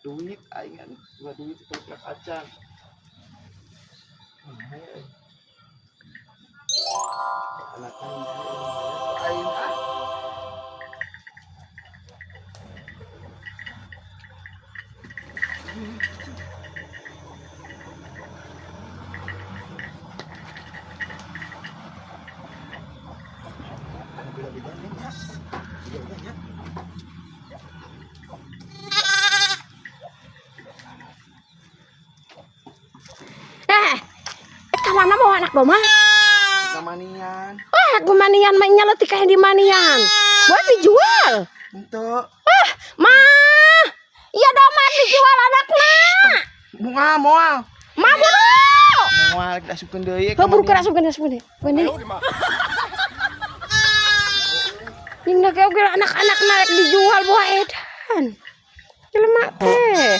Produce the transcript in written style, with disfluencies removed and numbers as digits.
Duit aing, aduh, dua duit itu plak acan. Mana ya, eh? Anak aing, aing ah. Anu beda-beda nih, ya. Beda-beda ya. Eh, ka mana mawa anak domba? Kamanian. Ah, gumanian mah nya leutik kayak di manian. Buat dijual. Untuk Ah, mah. Iya, domba dijual anakna. Bunga moal. Mah, buru. Moal asupkeun deui. Heuh, buru keur asupkeun, asupkeun deui. Asupkeun deui. Ini oge anak-anak naik dijual buah edan. Jelema teh.